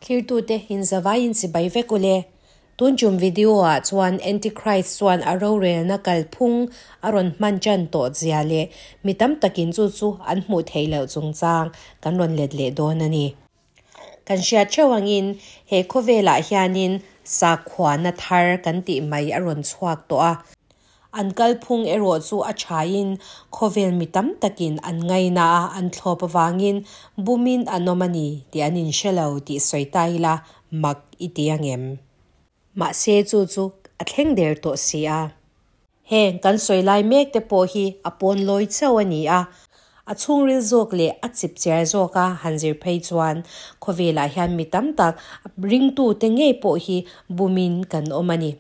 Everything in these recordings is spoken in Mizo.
Thirtute inzavaiin chibai vek ule. Tun tum video ah chuan Antichrist chuan a rorelna kalphung a rawn hman tan tawh zia leh mi tam takin chu chu an hmuh theih loh chungchang kan rawn let leh dawn a ni. Kan hriat theuh angin he khawvelah hianin sakhuana thar kan tih mai a rawn chhuak tawh a. An kalphung erawh chu a thain khawvel mi tam takin an ngaina a, an thlawp avangin bumin an awm a ni tih an inhre lo tih sawi ta ila mak i ti angem? Mahse chu chu a thleng der tawh si a. Heng kan sawi lai mek te pawh hi a pawn lawi chauh a ni a, a chhungril zawk leh a chip chiar zawka han zir phei chuan khawvelah hian mi tam tak ringtute ngei pawh hi bumin kan awm a ni.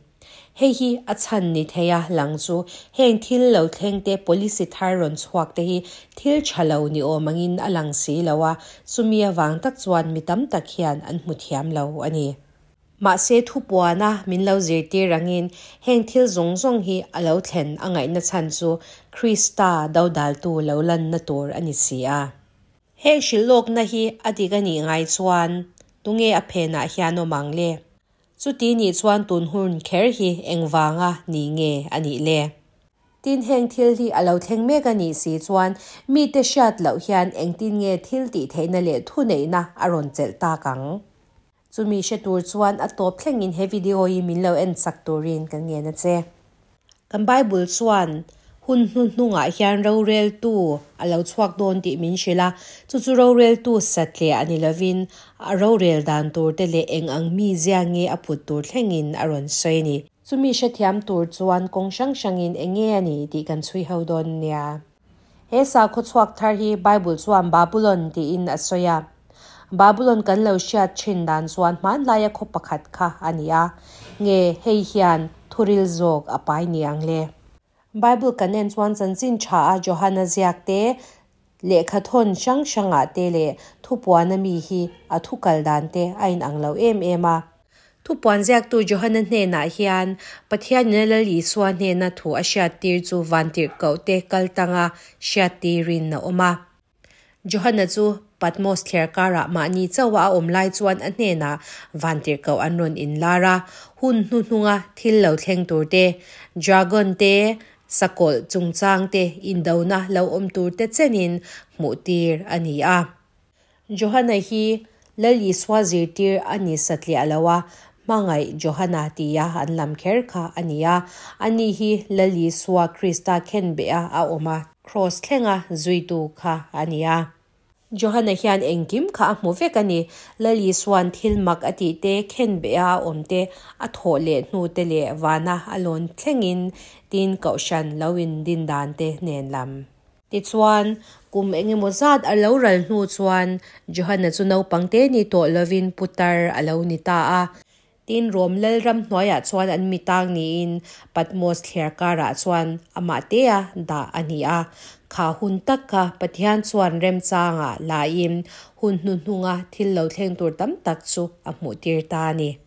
Hei hi a chhan ni thei a lang chu heng thil lo thleng te policy thar rawn chhuak te hi thil tha lo ni awm angin a lang si lo a, chumi avang tak chuan mi tam tak hian an hmu thiam lo a ni. Mahse thupuana min lo zirtir angin heng thil zawng zawng hi a lo thlen a ngaihna chhan chu Krista dodaltu lo lanna tur a ni si a. Heng hrilhlawkna hi a dik a nih ngai chuan tunge a phenah hian awm ang le? Chuti nih chuan tun hun kher hi engvanga ni nge a nih le? Tin heng thil hi a lo thleng mek a nih si chuan mite hriat loh hian engtin nge thil tih theihna leh thuneihna a rawn chelh tak ang? Chumi hre tur chuan a tawp thlengin he video hi min lo en chak turin kan ngen a che. Kan Bible chuan hun hnuhnungah hian roreltu a lo chhuak dawn tih min hrilh a, chu chu roreltu satliah a ni lovin a rorel dan tur te leh eng ang mi zia nge a put tur thlengin a rawn sawi a ni. Chumi hrethiam tur chuan kawng hrang hrangin eng nge a ni tih kan chhui ho dawn nia. He sakhaw chhuak thar hi Bible chuan Babulon tiin a sawi a. Babulon kan lo hriat thin dan chuan hmanlaia khaw pakhat kha a ni a, nge hei hian thuril zawk a pai ni ang le? Bible kan en chuan chanchin tha a Johana ziak te, lehkha thawn hrang hrangah te leh thupuana mi hi a thu kal dan te a inang lo em em a. Thupuan ziaktu Johana hnenah hian Pathianin a Lal Isua hnena thu a hriattir chu vantirhkohte kal tanga hriattirin a awm a. Johana chu Patmos thler karah mahni chauha a awm lai chuan a hnenah vantirhkoh an rawn inlar a, hun hnuhnunga thil lo thleng tur te, dragon te, sakawlh chungchang te, indona lo awm tur te chenin hmuhtir a ni a. Johana hi Lal Isua zirtir a ni satliah lo a, hmangaih Johana tia an lam kher kha a ni a. Ani hi Lal Isua Krista khenbeh a a awm a, Kraws thlenga zuitu kha a ni a. Johana hian engkim kha a hmu vek a ni. Lal Isua'n thil mak a tih te, khenbeh a a awm te, a thawh leh hnu te leh vana a lawn thlengin tin kohhran lo indin dan te nen lam. Tichuan, kum engemaw zat a lo ral hnu chuan Johana chu naupang te ni tawh lovin putar a lo ni ta a. Tin, Rom lalram hnuaiah chuan an mi tang niin Patmos thliar karah chuan amah tea dah a ni a. Kha hun tak kha Pathian chuan remchangah laiin hun hnuhnunga thil lo thleng tur tam tak chu a hmuhtir ta a ni.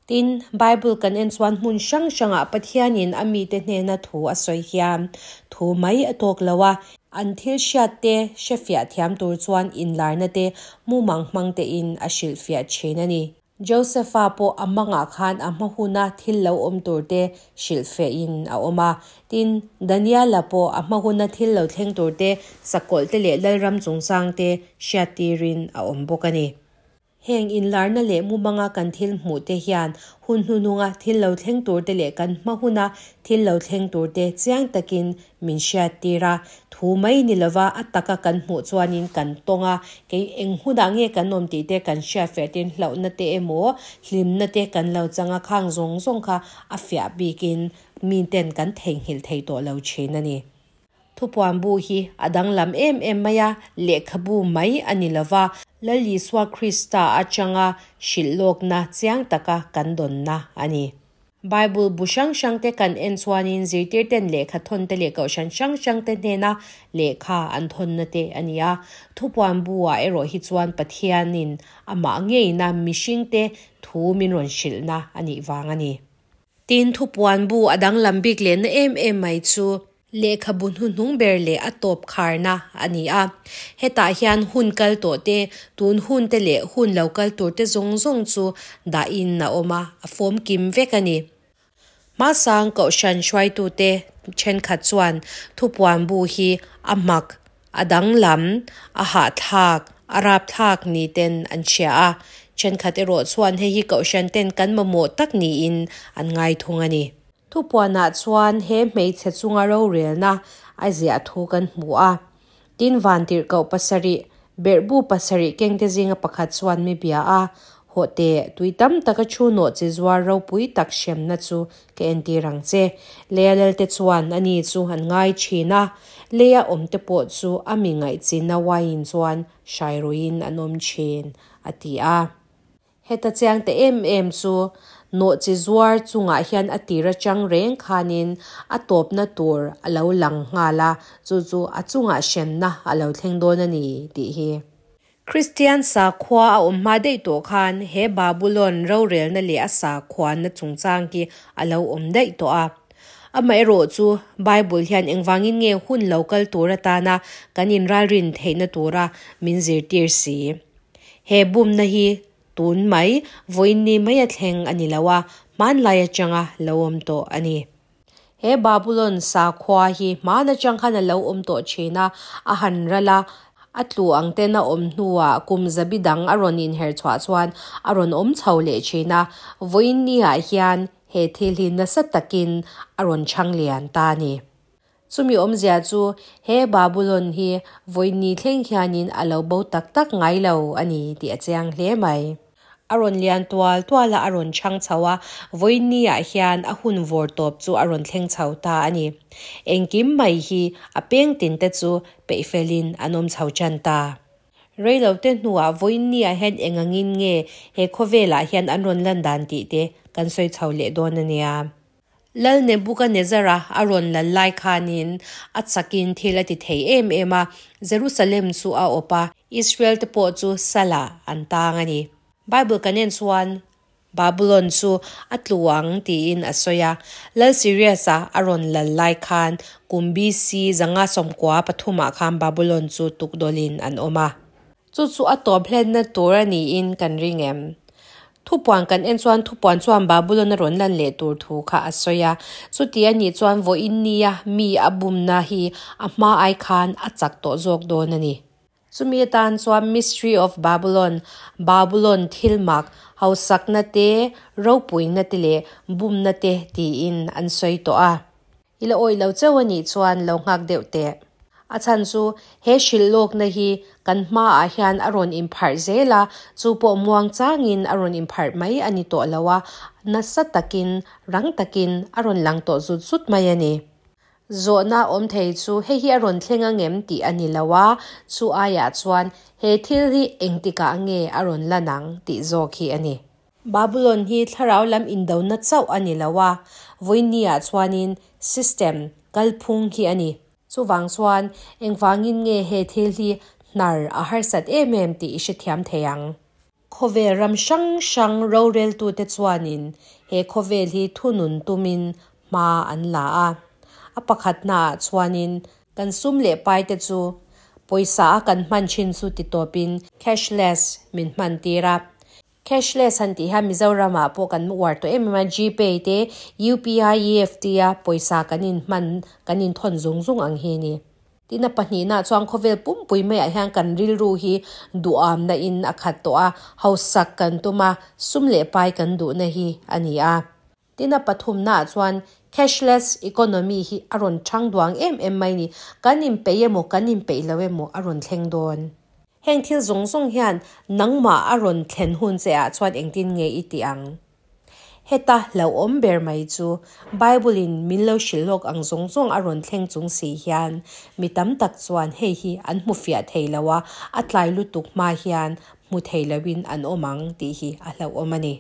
Tin, Bible kan en chuan hmun hrang hrangah Pathianin a mite hnena thu a sawi hian thu mai a tawk lo a, an thil hriat te hrefiah thiam tur chuan inlarna te mumang hmang tein a hrilhfiah thin a ni. Josepha pawh a mangah khan a hma huna thil lo awm tur te hrilhfiahin a awm a. Tin, Daniela pawh a hma huna thil lo thleng tur te, sakawlh te leh lalram chungchang te hriattirin a awm bawk a ni. Heng inlarna leh mumanga kan thil hmuh te hian hun hnuhnunga thil lo thleng tur te leh kan hma huna thil lo thleng tur te chiang takin min hriattir a. Thu mai ni lova a taka kan hmuh chuanin kan tawng a, kei eng hunah nge kan awm tih te kan hriatfiah tin hlauhna te emaw hlimna te kan lo chang a, khang zawng zawng kha a fiah bikin miten kan theihnghilh thei tawh lo thin a ni. Thupuan bu hi a danglam em em mai a, lehkhabu mai a ni lova, Lal Isua Krista atanga hrilhlawkna chiang taka kan dawnna a ni. Bible bu hrang hrangte kan en chuanin zirtirten lehkha thawnte leh kohhran hrang hrangte hnena lehkha an thawnna te a ni a. Thupuan bu-ah erawh hi chuan Pathianin amah ngeina mihringte thu min rawn hrilhna a nih vang a ni. Tin, thupuan bu a danglam bik lehna em em mai chu. Lehkhabu hnuhnung ber leh a tawp kharna a ni a. Hetah hian hun kal tawh te, tun hun te leh hun lo kal tur te zawng zawng chu dahin a awm a, a fawm kim vek a ni. Hmasang Kohhran hruaitute thenkhat chuan thupuan bu hi a mak, a danglam, a hahthlak, a rapthlak ni ten an hria a. Thenkhat erawh chuan hei hi Kohhran ten kan mamawh tak niin an ngai thung a ni. Thupuanah chuan he hmeichhe chunga rorelna a ziah thu kan hmu a. Tin, vantirhkoh pasarih, berhbu pasarih kengte zinga pakhat chuan mi bia a, Hawh teh, tui tam taka thu nawh chi zuar ropui tak hremna chu ka entir ang che. Leia lelte chuan ani chu an ngai thin a, leia awmte pawh chu a mi ngaihchinna uaiin chuan hrai ruiin an awm thin, a ti a. Heta chiang ta em em chu nawhchi zuar chungah hian a tir atang reng khanin a tawpna tur a lo lang nghal a, chu chu a chungah hremna a lo thleng dawn a ni tih hi. Kristian sakhua a awm hma daih tawh khan he Babulon rorelna leh a sakhuana chungchang hi a lo awm daih tawh a. Amaherawhchu, Bible hian engvangin nge hun lo kal tur atana kan inralrin theihna tura min zirtir si? He bumna hi tun mai, vawiinni mai a thleng a ni lo a, hmanlai atanga lo awm tawh a ni. He Babulon sakhua hi hman atang khan a lo awm tawh thin a, a han ral a, a tlu ang ten a awm hnuah kum zabi dang a rawn inher chhuah chuan a rawn awm chho leh thin a, vawiinni ah hian he thil hi nasa takin a rawn chhang lian ta a ni. Chumi awmzia chu he Babulon hi vawiinni thleng hianin a lo bo tak tak ngai lo a ni tih a chiang hle mai. A rawn lian tual tual a, a rawn chhang chho a, vawiinni ah hian a hun vawr tawp chu a rawn thleng chho ta a ni. Engkim mai hi a peng tin te chu peih felin an awm chho tan ta. Reilote hnuah vawiinni ah hian eng angin nge he khawvelah hian an rawn lan dan tih te kan sawi chho leh dawn a nia. Lal Nebukanezzara a rawn lal lai khanin a chakin thil a ti thei em em a, Jerusalem chu a awp a, Israel te pawh chu salah an tang a ni. Bible kan en chuan Babulon chu a tlu ang tiin a sawi a, Lal Cyrus-a a rawn lal lai khan kum BC 593 ah khan Babulon chu tukdawlin an awm a. Chu chu a tawp hlenna tur a niin kan ring em? Thupuan kan en chuan thupuan chuan Babulon a rawn lan leh tur thu kha a sawi a. Chuti a nih chuan vawiin nia mi a bumna hi a hma ai khan a chak tawh zawk dawn a ni. Chumi atan chuan Mystery of Babylon, Babulon thil mak, hausakna te, ropuina te leh bumna te tiin an sawi tawh a. I la awih lo chauh a nih chuan lo nghak deuh teh. A chhan chu he hrilh lawkna hi kan hmaah hian a rawn inpharh zel a, chu pawh muang changin a rawn inpharh mai a ni tawh lo a, nasa takin, rang takin a rawn lang tawh zut zut mai a ni. Zawhna awm thei chu hei hi a rawn thleng angem tih a ni lo a, chu aiah chuan he thil hi engtikah nge a rawn lan ang tih zawk hi a ni. Babulon hi thlarau lam indona chauh a ni lo a, vawiinniah chuanin system, kalphung hi a ni. Chuvang chuan engvangin nge he thil hi hnar a harsat em em tih i hrethiam thei ang. Khawvel ram hrang hrang roreltute chuanin he khawvel hi thunun tumin hma an la a. A pakhatnaah chuanin kan sum leh paite chu pawisa a kan hman thin chu titawpin cashless min hmantir a. Cashless han tih hian Mizoram ah pawh kan uar tawh em em a, Gpay te, UPI, EFT a pawisa kan in hman, kan in thawn zung zung ang hi a ni. Tin a pahnihna chuan khawvel pumpui maiah hian kan rilru hi duhamna in a khat tawh a, hausak kan tum a, sum leh pai kan duhna hi a ni a. Tin a pathumna ah chuan cashless economy hi a rawn chang duang em em mai a ni, kan inpeih emaw kan inpeih lo emaw a rawn thleng dawn. Heng thil zawng zawng hian nangmah a rawn thlen hun che ah chuan engtin nge i tih ang? Heta hlauhawm ber mai chu Bible in min lo hrilh lawk ang zawng zawng a rawn thleng chung si hian mi tam tak chuan hei hi an hmu fiah thei lo a, a tlai lutuk hma hian hmu thei loin an awm ang tih hi a hlauhawm a ni.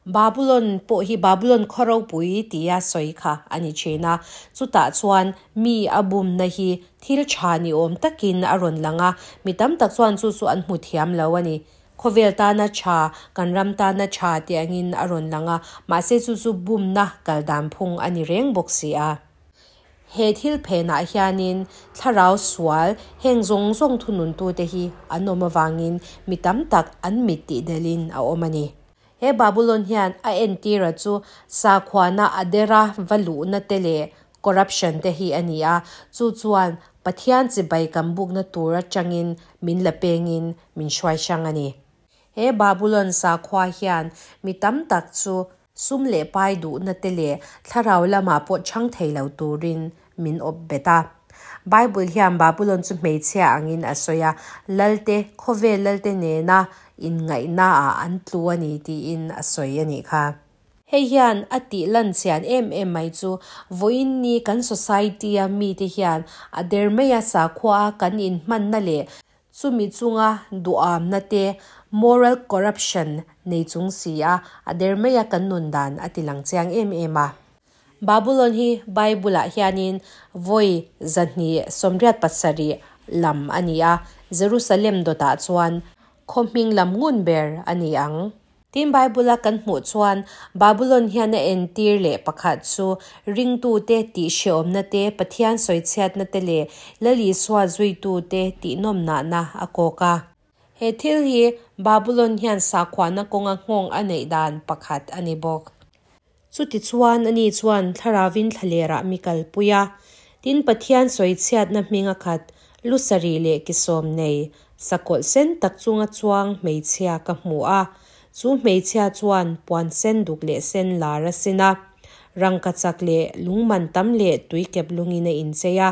Babulon pawh hi Babulon khaw ropui tia sawi kha a ni thin a, chutah chuan mi a bumna hi thil tha ni awm takin a rawn lang a, mi tam tak chuan chu chu an hmu thiam lo a ni. Khawvel tana tha, kan ram tana tha tih angin a rawn lang a, mahse chu chu bumna kal dan phung a ni reng bawk si a. He thil phenah hianin thlarau sual heng zawng zawng thununtute hi an awm avangin mi tam tak an mit tihdelhin a awm a ni. He Babulon hian a entira chu sakhuana a dera va luhna te leh corruption te hi a ni a, chu chuan Pathian chibai kan bukna tur atangin min la pengin min hruai hrang a ni. He Babulon sakhua hian mi tam tak chu sum leh pai duhna te leh thlarau lamah pawh chhang thei lo turin min awp bet a. Bible hian Babulon chu hmeichhia angin a sawi a, lalte, khawvel lalte nena inngaihnaah an tlu a ni tiin a sawi a nih kha. Hei hian a tih lan chian em em mai chu vawiin ni kan society-a mite hian a der maia sakhua a kan inhmanna leh chumi chunga duhamna te, moral corruption, nei chung si a, a der maia kan nun dan a ti lang chiang em em a. Babulon hi Bible-ah hianin vawi 287 lam a ni a, Jerusalem dawtah chuan khaw hming lam ngun ber a ni ang. Tin, Bible-a kan hmuh chuan Babulon hian a entir leh pakhat chu ringtute tihhrehawmna te, Pathian sawichhiatna te leh Lal Isua zuitute tihnawmnahna a kawk a. He thil hi Babulon hian sakhuana kawnga nghawng a neih dan pakhat a ni bawk. Chutichuan, ani chuan Thlaravin thlalerah mi kalpui a, tin Pathian sawichhiatna hming a khat, lu sarih leh ki sawm nei, sakawlh sen tak chunga chuang hmeichhia ka hmu a. Chu hmeichhia chuan puan sen duk leh sen lar a sin a, rangkachak leh lungman tam leh tuikep lungin a inchei a,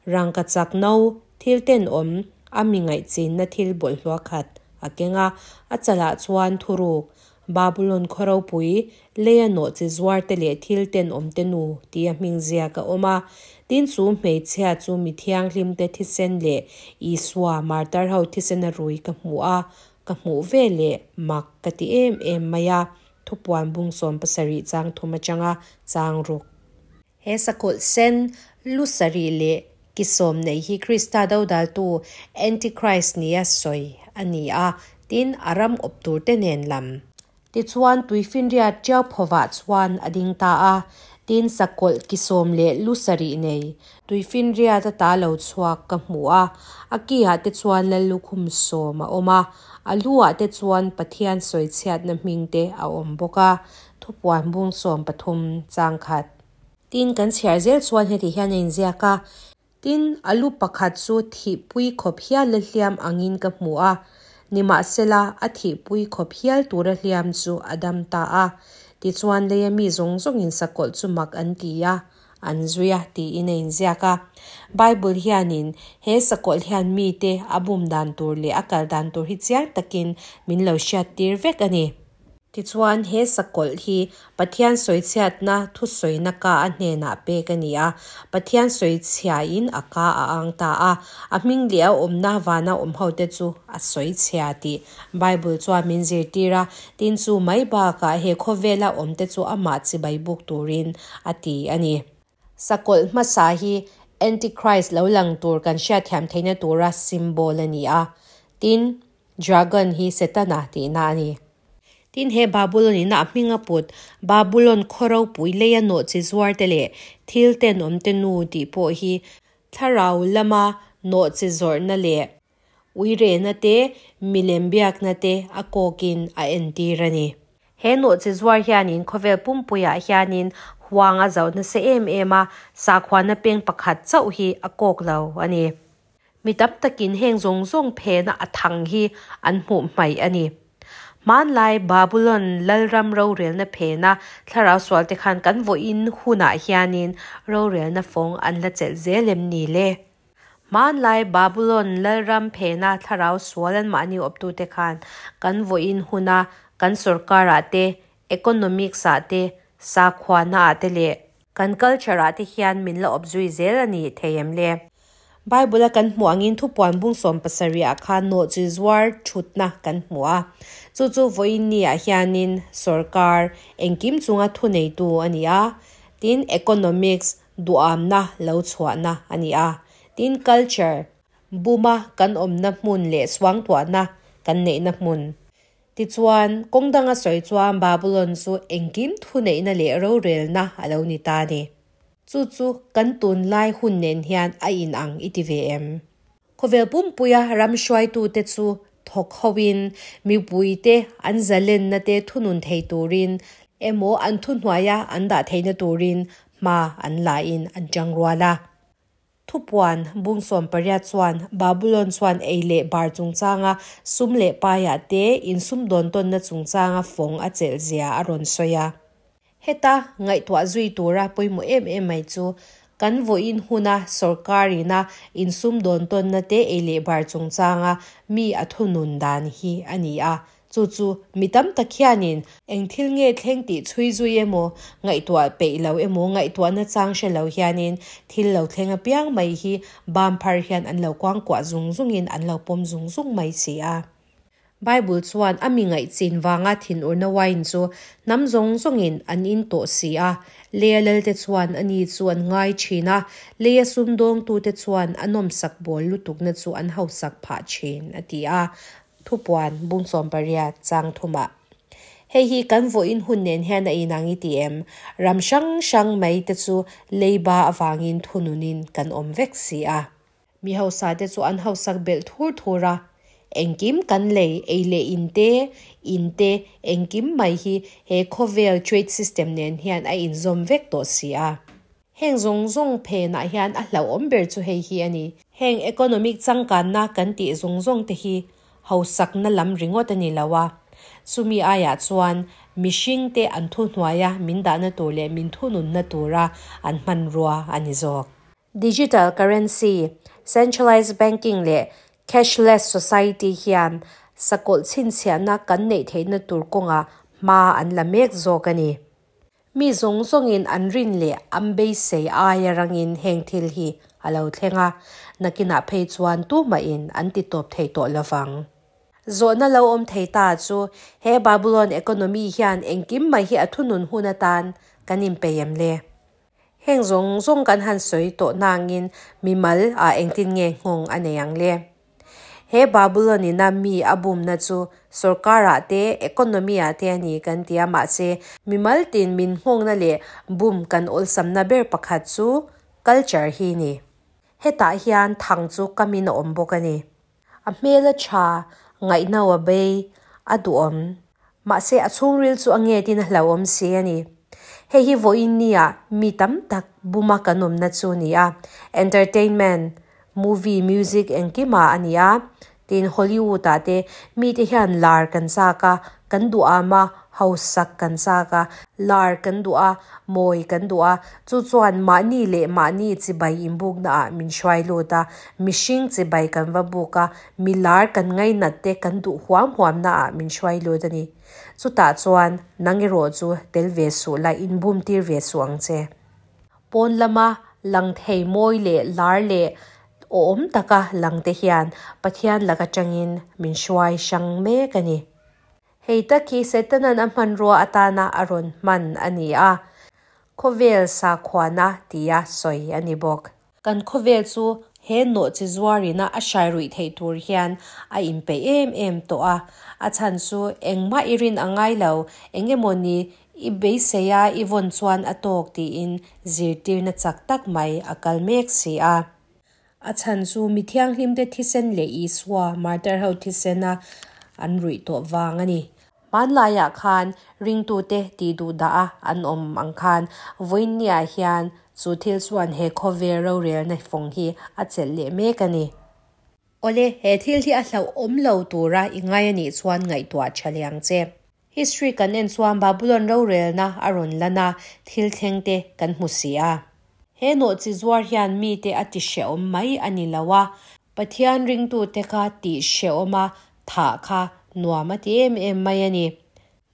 rangkachak no, thil tenawm, a mi ngaihchinna thil bawlhhlawh khat a keng a, a chalah chuan thuruk, Babulon khaw ropui, leia nawhchi zuarte leh thil tenawmte nu tia hming ziak a awm a. Tin chu hmeichhia chu mi thianghlimte thisen leh Isua martar ho thisen a rui ka hmu a, ka hmuh ve leh mak ka ti em em mai a, thupuan bung 70 chang thum atanga chang ruk. He sakawlh sen, lu sarih leh ki sawm nei hi Krista dodaltu, Antichrist nia sawi a ni a, tin, a ram awp turte nen lam. Tichuan, tuifinriat ṭiau phovah chuan a ding ta a, tin, sakawlh ki sawm leh lu sarih nei, tuifinriat ata lo chhuak ka hmu a, a ki-ah te chuan Lallukhum sawm a awm a, a lu-ah te chuan Pathian sawichhiatna hming te a awm bawk a. Thupuan bung 13 chang khat. Tin, kan chhiar zel chuan heti hian a inziak a, Tin, a lu pakhat chu thihpui khawp hial a hliam angin ka hmu a, nimahsela a thihpui khawp hial tura hliam chu a dam ta a. Tichuan, leia mi zawng zawngin sakawlh chu mak an ti a, an zui a, tiin a inziak a. Bible hianin he sakawlh hian mite a bum dan tur leh a kal dan tur hi chiang takin min lo hriattir vek a ni. Tichuan, he sakawlh hi Pathian sawichhiatna thusawina ka a hnenah pek a ni a, Pathian sawichhiain a ka a ang ta a, a hming leh a awmna vana awm hote chu a sawichhia tih Bible chuan min zirtir a, tin chu mai bakah he khawvela awmte chu amah chibai buk turin a ti a ni. Sakawlh hmasa hi Antichrist lo lang tur kan hriatthiam theihna tura symbol a ni a, tin, Dragon hi Setana tihna a ni. Tin, he Babulon in a hming a put, Babulon khaw ropui leia nawhchi zuarte leh thil tenawmte nu tih pawh hi thlarau lama nawhchi zawrhna leh uirehna te, milem biakna te a kawkin a entir a ni. He nawhchi zuar hianin khawvel pumpuiah hianin huang a zauh nasa em em a, sakhuana peng pakhat chauh hi a kawk lo a ni. Mi tam takin heng zawng zawng phena a thang hi an hmuh hmaih a ni. Hmanlai Babulon lalram rorelna phena thlarau sualte khan kan vawiin hunah hianin rorelna fawng an la chelh zel em ni le? Hmanlai Babulon lalram phena thlarau sual anmahni awptute khan kan vawiin huna kan sorkarah te, economics-ah te, sakhuanaah te leh Kan culture ah te hian min la awp zui zel a ni thei em le? Bible a kan hmuh angin thupuan bung 70 ah khan nawhchi zuar thutna kan hmu a. Chu chu vawiin ni ah hianin sorkar engkim chunga thuneitu a ni a. Tin, economics duhamna lo chhuahna a ni a. Tin, culture buma kan awmna hmun leh suangtuahna kan neihna hmun. Tichuan, kawng danga sawi chuan Babulon chu engkim thuneihna leh rorelna a lo ni ta a ni. Chu chu kan tunlai hun nen hian a inang i ti ve em? Khawvel pumpuia ram hruaitute chu thawk hoin mipuite an zalenna te thunun thei turin emaw an thuhnuaia an dah theihna turin hma an lain an tangrual a. Thupuan bung 18 chuan Babulon chuan ei leh bar chungchanga sum leh paiah te insumdawn tawnna chungchanga fawng a chelh zia a rawn sawi a. Heta ngaihtuah zui tura pawimawh em em mai chu kan vawiin huna sorkar ina insumdawn tawnna te ei leh bar chungchanga mi a thunun dan hi a ni a. Chu chu mi tam tak hianin eng thil nge thleng tih chhui zui emaw, ngaihtuah peih lo emaw, ngaihtuahna chang hre lo hianin thil lo thleng apiang mai hi bam phar hian an lo kuangkuah zung zungin an lo pawm zung zung mai si a. Bible chuan a mi ngaihchin vanga thinurna wine chu hnam zawng zawngin an in tawh si a, leia lalte chuan ani chu an ngai thin a, leia sumdawngtute chuan a nawmsak bawl lutukna chu an hausak phah thin, a ti a. Thupuan bung 18 chang thumah. Hei hi kan vawiin hun nen hian a inang i ti em? Ram hrang hrang mai te chu leiba avangin thununin kan awm vek si a. Mi hausa te chu an hausak belh thur thur a. Engkim kan lei, ei leh in te, in te, engkim mai hi he khawvel trade system nen hian a inzawm vek tawh si a. Heng zawng zawng phenah hian a hlauhawm ber chu hei hi a ni. Heng economic changkanna kan tih zawng zawng te hi hausakna lam ringawt a ni lo a. Chumi aiah chuan mihring te an thuhnuaia min dahna tur leh min thununna tura an hmanrua a ni zawk. Digital currency, centralized banking leh cashless society hian sakawlh chhinchhiahna kan neih theihna tur kawngah hma an la mek zawk a ni. Mi zawng zawngin an rin leh an beisei aia rangin heng thil hi a lo thleng a, nakinah phei chuan tumahin an ti tawp thei tawh lovang. Zawhna lo awm thei ta chu he Babulon economy hian engkim mai hi a thunun hun atan kan inpeih em le? Heng zawng zawng kan han sawi tawh nangin mimal ah engtin nge nghawng a nei ang le? He Babulon ina mi a bumna chu sorkar ah te, economy ah te a ni kan ti a, mahse mimal tin min nghawngna leh bum kan awlsamna ber pakhat chu culture hi ni. Hetah hian thang chu kamin a awm bawk a ni. A hmel a tha, ngaihno a bei, a duhawm. Mahse a chhungril chu a ngetin a hlauhawm si a ni. Hei hi vawiin nia mi tam tak buma kan awmna chu a ni a. Entertainment, movie, music engkima a ni a. Tin, Hollywood ah te mite hian lar kan chak a, kan duham a, hausak kan chak a, lar kan duh a, mawi kan duh a, chu chuan mahni leh mahni chibai inbukna ah min hruai lut a, mihring chibai kan va buk a, mi lar kan ngainat te kan duh huam huamna ah min hruai lut a ni. Chutah chuan nang erawh chu tel ve suh la, inbum tir ve suh ang che. Pawn lama lang thei mawi leh lar leh awhawm taka lang te hian Pathian lak atangin min hruai hrang mek a ni. Hei tak hi Setanan a hmanrua atana a rawn hman a ni a, khawvel sakhuana tia sawi a ni bawk. Kan khawvel chu he nawhchi zuarina a hrai ruih theih tur hian a inpeih em em tawh a, a chhan chu engmah i rin a ngai lo, eng emaw ni i beisei a i vawn chuan a tawk tiin zirtirna chak tak mai a kal mek si a. A chhan chu mi thianghlimte thisen leh Isua martar ho thisena an ruih tawh vang a ni. Hmanlaiah khan ringtute tih duh dah a an awm ang khan vawiinniah hian chu thil chuan he khawvel rorelna fawng hi a chelh leh mek a ni. Awle, he thil hi a hlauhawm lo tura i ngai a nih chuan ngaihtuah tha leh ang che. History kan en chuan Babulon rorelna a rawn lan a, thil thleng te kan hmu si a. He nawhchi zuar hian mite a ti hrehawm mai a ni lo a, Pathian ringtute kha tih hrehawm a thah kha nuam a ti em em mai a ni.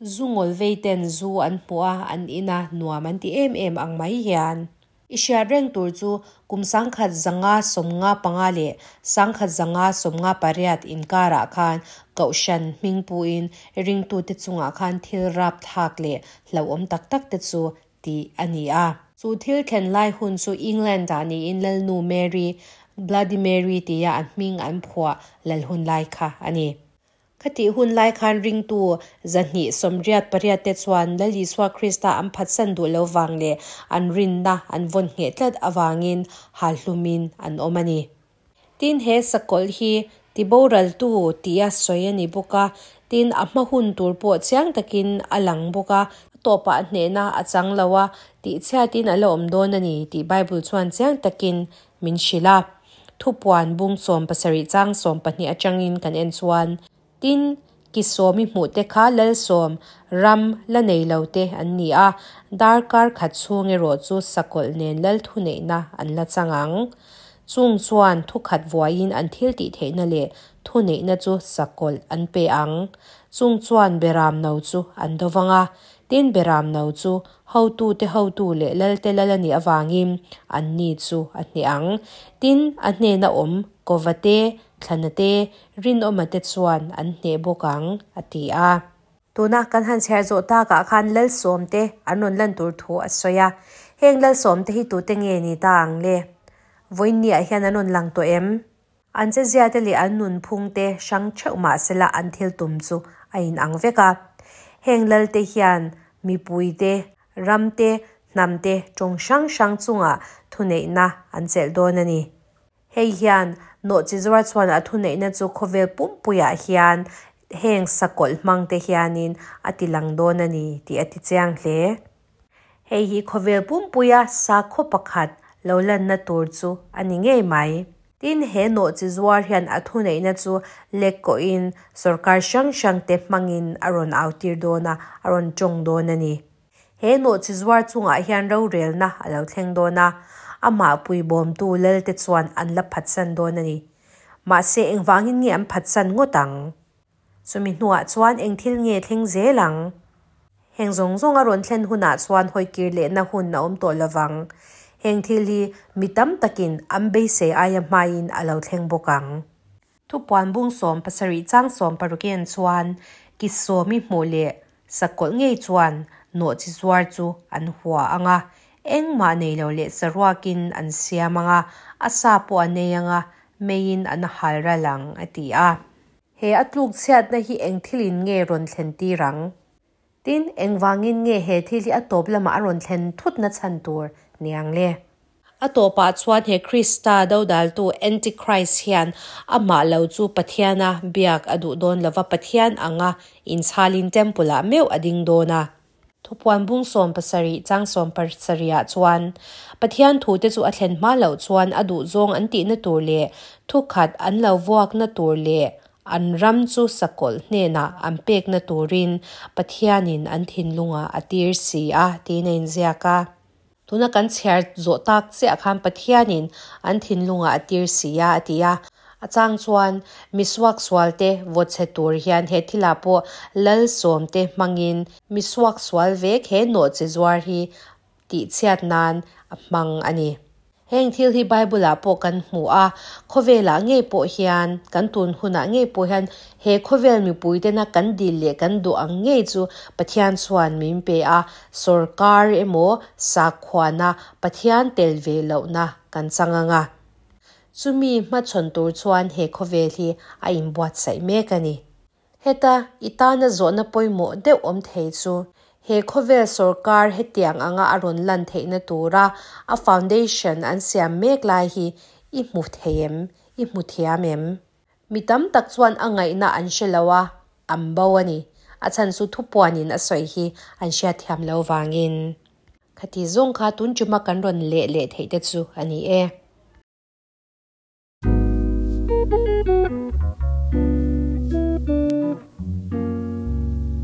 Zu ngawlvei ten zu an hmuh a, an in a, nuam an ti em em ang mai hian. I hriat reng tur chu kum 1955 leh 1958 inkarah khan Kohhran hming puin ringtute chungah khan thil rapthlak leh hlauhawm tak tak te chu tih a ni a. Chu thil thlen lai hun chu England-ah niin Lalnu Mary, Bloody Mary tia a hming an phuah lal hun lai kha a ni. Khatih hun lai khan ringtu 288 te chuan Lal Isua Krista an phatsan duh lo vang leh an rinna an vawn ngheh tlat avangin halhlumin an awm a ni. Tin, he sakawlh hi tiboraltu tia sawi a ni bawk a, tin, a hma hun tur pawh chiang takin a lang bawk a, a tawpah hnehna a chang lo a, tihchhiatin a la awm dawn a ni tih Bible chuan chiang takin min hrilh a. Thupuan bung 70 chang 12 atangin kan en chuan, Tin, ki sawmi hmuhte kha Lalsawm ram la nei lo te an ni a, darkar khat chhung erawh chu sakawlh nen lal thuneihna an la chang ang. Chung chuan thukhat vuaiin an thil tih theihna leh thuneihna chu sakawlh an pe ang. Chung chuan Beram no chu an do vang a, tin Beram no chu hotute hotu leh lalte lal a nih avangin anni chu a hneh ang. Tin, a hnena awm Kovate, Thlana te, Rinawma te chuan an hneh bawk ang, a ti a. Tuna kan han chhiar zawh takah khan Lalsawm te an rawn lan tur thu a sawi a. Heng Lalsawm te hi tute nge ni ta ang le? Vawiinniah hian an rawn lang tawh em? An chezia te leh an nunphung te hrang theuh mah sela an thil tum chu a inang vek a. Heng lal te hian mipui te, ram te, hnam te tawng hrang hrang chungah thuneihna an chelh dawn a ni. Hei hian nawhchizuar chuan a thuneihna chu khawvel pumpuiah hian heng sakawlh hmang te hianin a ti lang dawn a ni tih a ti chiang hle. Hei hi khawvel pumpuia sakhaw pakhat lo lanna tur chu a ni ngei mai. Tin, he nawhchizuar hian a thuneihna chu lek kawhin sorkar hrang hrang te hmangin a rawn autir dawn a, a rawn tawng dawn a ni. He nawhchizuar chungah hian rorelna a lo thleng dawn a, amah puibawmtu Lalte chuan an la phatsan dawn a ni. Mahse, engvangin nge an phatsan ngawt ang? Chumi hnuah chuan eng thil nge thleng zel ang? Heng zawng zawng a rawn thlen hunah chuan hawikir lehna hun a awm tawh lovang. Heng thil hi mi tam takin an beisei aia hmain a lo thleng bawk ang. Thupuan bung 70 chang 60 en chuan ki sawmi hmuh leh sakawlh ngei chuan nawhchizuar chu an hua ang a, engmah nei lo leh saruakin an siam ang a, a sa pawh an ei ang a, meiin an hal ral ang, a ti a. He a tluk chhiatna hi eng thilin nge rawn thlen tir ang? Tin, engvangin nge he thil hi a tawp lamah a rawn thlen thutna chhan tur ni ang le? A tawpah chuan he Krista dodaltu Antichrist hian amah lo chu Pathiana biak a duh dawn lova Pathian anga inchhalin Temple-ah meuh a ding dawn a. Thupuan bung 70 chang 70 ah chuan Pathian thute chu a thlen hma loh chuan a duhzawng an tihna tur leh thukhat an lo vuakna tur leh An ram chu sakawlh hnenah an pekna turin Pathianin an thinlungah a tir si a, tiin a inziak a. Tuna kan chhiar zawh tak chiah khan Pathianin an thinlungah a tir si a, a ti a. A chang chuan mi suaksualte vaw chhe tur hian he thilah pawh Lalsawmte hmangin mi suaksual vek he nawhchi zuar hi tihchhiat nan a hmang a ni. Heng thil hi Bible-ah pawh kan hmu a, khawvelah ngei pawh hian, kan tun hunah ngei pawh hian he khawvel mipuitena kan dil leh kan duh ang ngei chu Pathian chuan min pe a, sawrkar emaw sakhuana Pathian tel ve lohna kan chang ang a. Chumi hmachhawn tur chuan he khawvel hi a inbuatsaih mek a ni. Heta i tana zawhna pawimawh deuh awm thei chu, he khawvel sawrkar hetiang anga a rawn lan theihna tura a foundation an siam mek lai hi i hmu thei em? I hmu thiam em? Mi tam tak chuan a ngaihna an hre lo a, an bo a ni. A chhan chu thupuanin a sawi hi an hriatthiam lo vangin. Khati zawng kha tun tuma kan rawn leh leh theih te chu a ni e.